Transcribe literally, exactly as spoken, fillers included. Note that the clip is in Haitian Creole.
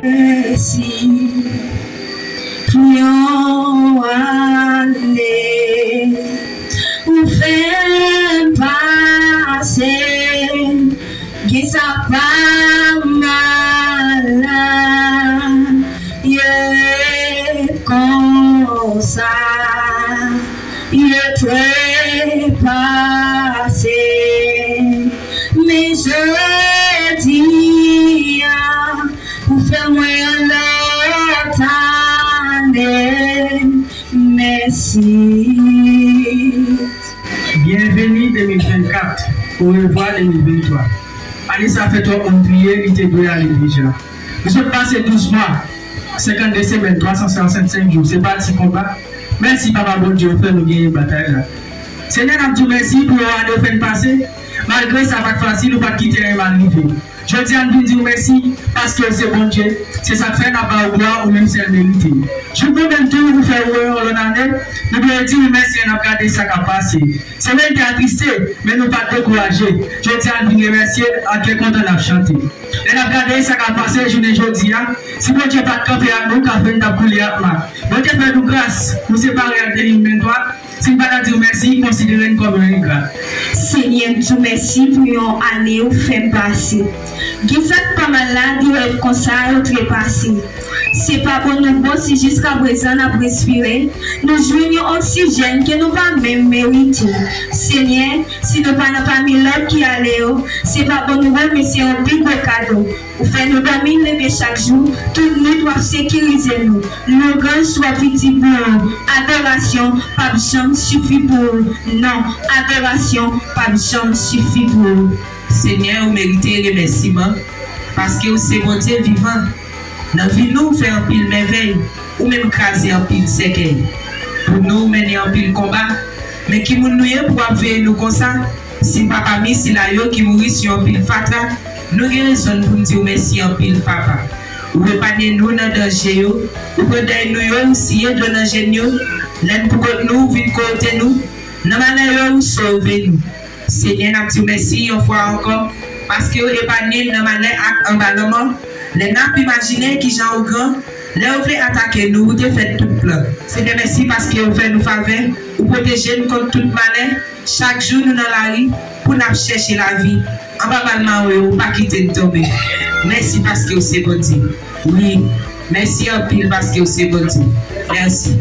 Mèsi pou yon ane ou fè m pase. Gen sa pa mal la, ye konsa, ye trepase. Men jodi a, ou fè mwen yon lòt ane. Mèsi. Byenveni de mil vennkat, orevwa de mil venntwa. Ane sa fè twòp moun bliye, li te dwe ale deja. Nou sot pase douz mwa, senkannde semèn, twa san swasannsenk jou, se pa ti konba. Mèsi, Papa Bondye, ou fè nou genyen batay la. Senyè, n ap di w mèsi pou yon ane w fè n pase. Malgre sa pa t fasil, ou pa t kite anyen mal rive. Jodi a, n vin di w mèsi, paske w se Bondye. Se sa k fè n ap ba w glwa, ou menm sèl merite. Jouk nou menm tou, ou fè w yon lòt ane, nou dwe di w mèsi lè n ap gade sa k ap pase. Se vre, n te atriste, men nou pa t dekouraje. Jodi a, n vin remèsye, ak kè kontan n ap chante. Lè n ap gade sa k ap pase jounen jodi a, si Bondye pa t kanpe ak nou, kafe n t ap koule ak ma. Bondye fè nou gras, nou separe ak de mil venntwa, si n pa ta di w mèsi, konsidere n kòm yon engra. Senyè, m di w mèsi pou yon ane ou fè m pase. Gen sa k pa mal la, li rèd konsa, yo trepase. Se pa bon nou bon si jiskaprezan n ap respire, nou jwenn yon oksijèn ke nou pa menm merite. Senyè, si nou pa nan pami lòt ki ale yo, se pa bon nou bon, men se yon pi gwo kado. Ou fè nou dòmi, leve chak jou, tout nwit w ap sekirize nou. Lwanj twò piti pou ou, adorasyon p ap janm sifi pou ou. Non, adorasyon p ap janm sifi pou ou. Senyè, ou merite remèsiman, paske ou se Bondye vivan. Nan vi nou, ou fè anpil mèvèy, ou menm kraze anpil sèkèy. Pou nou, ou mennen anpil konba. Men ki moun nou ye pou w ap veye nou konsa? Si n pa pami sila yo ki mouri sou yon pil fatra, nou gen rezon pou n di w mèsi anpil, Papa. Ou epanye nou nan danje yo, ou pran dèy nou yo, ou siye dlo nan je n yo. Lè n poukont nou, ou vin kote nou. Nan malè yo, ou sove nou. Senyè, n ap di w mèsi yon fwa ankò, paske w epanye n nan malè ak anba lanmò. Lè n ap imajine kijan ou gran, lè yo vle atake nou, ou defèt tout plan. Senyè, mèsi paske ou fè nou favè, ou pwoteje n kont tout malè. Chak jou nou nan lari pou n ap chèche lavi. Anba bal mawon yo, ou pa kite n tonbe. Mèsi paske ou se Bondye. Wi, mèsi anpil paske ou se Bondye. Mèsi.